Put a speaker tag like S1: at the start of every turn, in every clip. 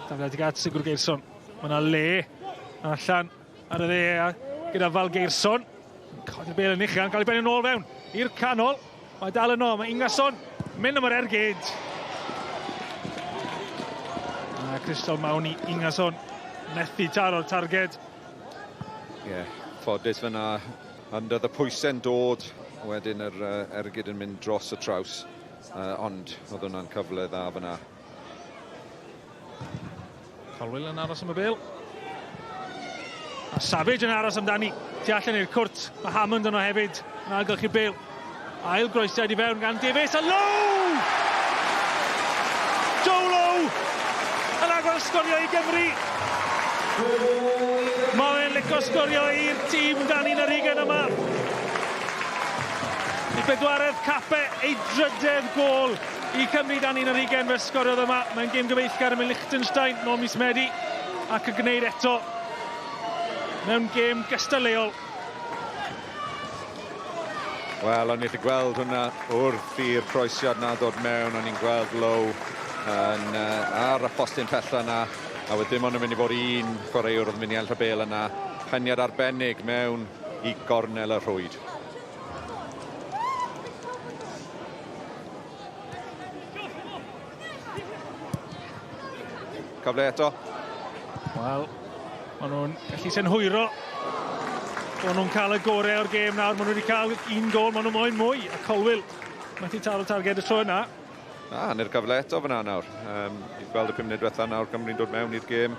S1: Dafliad i at Sigurgeirsson. Mae yna le allan ar y dde gyda Valgeirsson. Codi'r bel yn uchel, cael ei ben yn ôl fewn i'r canol. Mae dal yno, mae Ingason mynd am yr ergyd. A Crystal Mawn i Ingason methu taro'r targed.
S2: Ie, yeah, ffodus fyna. Ond oedd y pwysau'n dod, wedyn yr ergyd yn mynd dros y traws. Ond oedd hwnna'n cyfle dda fyna.
S1: Colwill yn aros am y bel. A Savage yn aros amdani. Tu allan i'r cwrt. Mae Hammond yno hefyd. Yn ailgylchu'r bel. Ail groesiad i fewn gan Davies. A Lowe! Joe Lowe! Yn agor sgorio i Gymru. Mae fe'n licio sgorio i'r tîm dan un ar hugain yma. I bedwaredd cape, ei drydedd gôl i Cymru dan un ar hugain fe sgoriodd yma. Mae'n gêm gyfeillgar ym Liechtenstein nôl mis Medi ac yn gwneud eto mewn gêm gystadleuol.
S2: Wel, o'n i allu gweld hwnna wrth i'r croesiad na ddod mewn, o'n i'n gweld Lowe yn, uh, ar y postyn pella na, a wedyn dim ond yn mynd i fod un chwaraewr oedd yn mynd i ennill y bel yna. Peniad arbennig mewn i gornel y rhwyd. Cyfle eto.
S1: Wel, maen nhw'n gallu synhwyro bod nhw'n cael y gorau o'r gêm nawr. Maen nhw wedi cael un gol, maen nhw moyn mwy. A Colwill methu taro targed y tro yna.
S2: A, hanner cyfle eto fyna nawr. Um, I gweld y 5 munud diwetha nawr, Cymru'n dod mewn i'r gêm.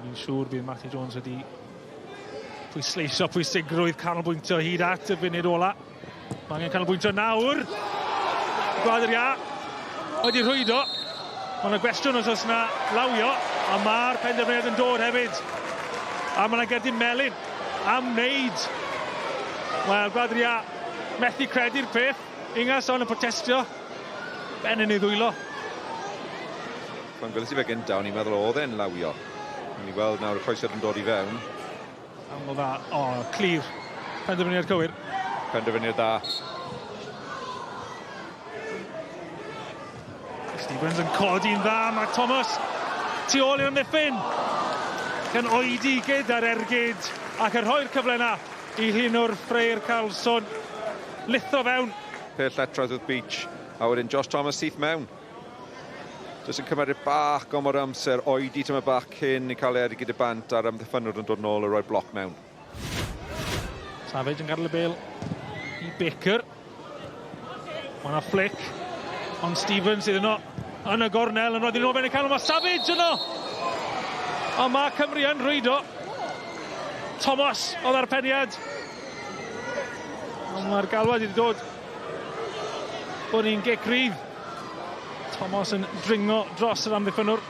S1: Fi'n siŵr bydd Matthew Jones wedi pwysleisio pwysigrwydd canolbwyntio hyd at y funud ola. Mae angen canolbwyntio nawr. Gwlad yr Iâ wedi rhwydo. Mae yna gwestiwn os oes yna lawio, a mae'r penderfyniad yn dod hefyd. A mae yna gerdyn melyn am wneud. Wel, Gwlad yr Iâ methu credu'r peth. Ingason yn protestio. Ben yn ei ddwylo.
S2: Pan gweles i fe gynta, o'n i'n meddwl oedd e'n lawio. O'n i'n gweld nawr y croesiad yn dod i fewn.
S1: Angl dda. O, oh, clir. Penderfyniad cywir.
S2: Penderfyniad dda.
S1: Stevens yn codi'n dda. Mae Thomas tu ôl i'r amddiffyn. Gan oedi gyda'r ergyd ac yn rhoi'r cyfle yna i hunwr Freyr Carlsson lithro fewn.
S2: Pell letroedd with Beach a wedyn Josh Thomas syth mewn. Jyst yn cymeryd bach gormod o amser, oedi tymed bach cyn i cael ei ergyd y bant a'r amddiffynnwr yn dod nôl a rhoi bloc mewn.
S1: Savage yn gadael y bel i Baker. Mae yna flick, ond Stevens sydd yno yn y gornel yn rhoi nôl fewn y canol. Mae Savage yno! Ond mae Cymru yn rhwydo. Thomas oedd ar peniad. Ond mae'r galwad wedi dod bod ni'n gic rydd. Thomas yn dringo dros yr amddiffynnwr.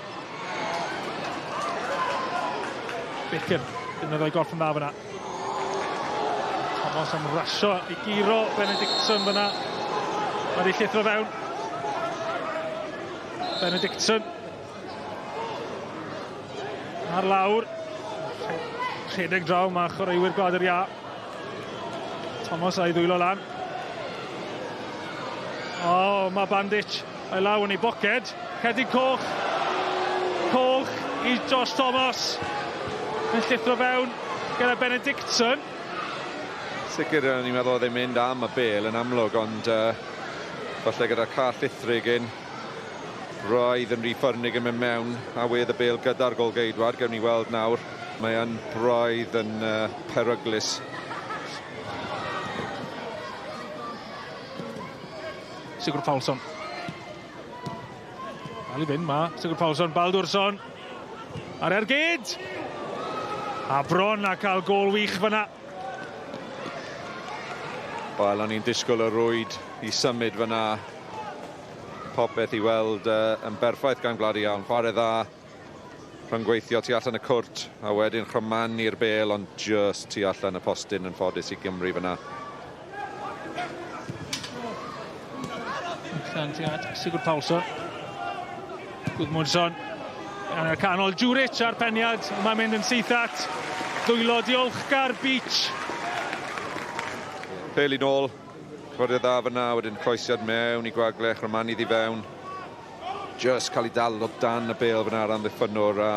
S1: Baker, defnyddio'i gorff yn dda fyna. Thomas am rasio i guro Benedictson fyna. Mae wedi llithro fewn. Benedictson. Ar lawr. Rhedeg draw mae chwaraewyr Gwlad yr Iâ. Thomas a'i ddwylo lan. O, oh, mae Bandic a'i law yn ei boced. Cerdyn coch. Coch i Josh Thomas. Yn llithro fewn gyda Benedictson.
S2: Sicr, o'n i'n meddwl oedd e'n mynd am y bel yn amlwg, ond uh, falle gyda car llithrig yn roedd yn rhy ffyrnig yn mynd mewn a wedd y bel gyda'r golgeidwad, gewn ni weld nawr. Mae yn braidd yn uh, peryglus.
S1: Sigurd Paulsson. Dal i fynd ma, Sigurd Paulsson, Baldursson. Ar ergyd! A bron a cael gol wych fyna.
S2: Wel, o'n i'n disgwyl y rwyd i symud fyna. Popeth i weld uh, yn berffaith gan Gwlad Iawn. Chwarae dda, rhyngweithio tu allan y cwrt, a wedyn chrymanu'r bel, ond just tu allan y postyn yn ffodus i Gymru fyna.
S1: Allan tuag at Sigurd Paulsson. Gudmundsson. Yn y canol, Juric a'r peniad. Mae'n mynd yn syth at ddwylo diolchgar Beach.
S2: Peli nôl, Cyffordd dda fyna, wedyn croesiad mewn i Gwagle, Chromani ddi fewn. Just cael ei dal o dan y bêl fyna ar amddiffynnwr a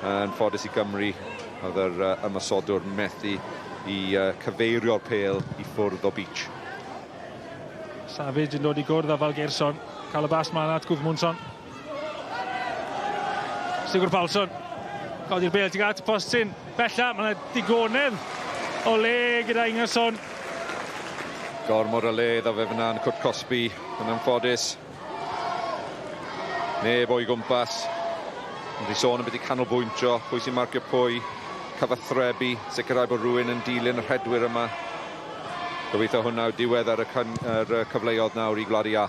S2: yn ffodus i Gymru oedd yr ymosodwr methu i cyfeirio'r pêl i ffwrdd o Beach.
S1: Savage yn dod i gwrdd â Valgeirsson. Cael y bas mlaen at Guðmundsson. Sigurd Pálsson. Codi'r bêl tuag at y postyn. Bella, mae yna digonedd o le gyda Ingason.
S2: Gormod o le iddo fe fyna yn y cwrt cosbi yn anffodus. Neb o'i gwmpas. Wedi sôn am beth i canolbwyntio, pwy sy'n marcio pwy, cyfathrebu, sicrhau bod rhywun yn dilyn y rhedwyr yma. Gobeithio hwnna yw diwedd ar y, ar y cyfleoedd nawr i Gwlad Iâ.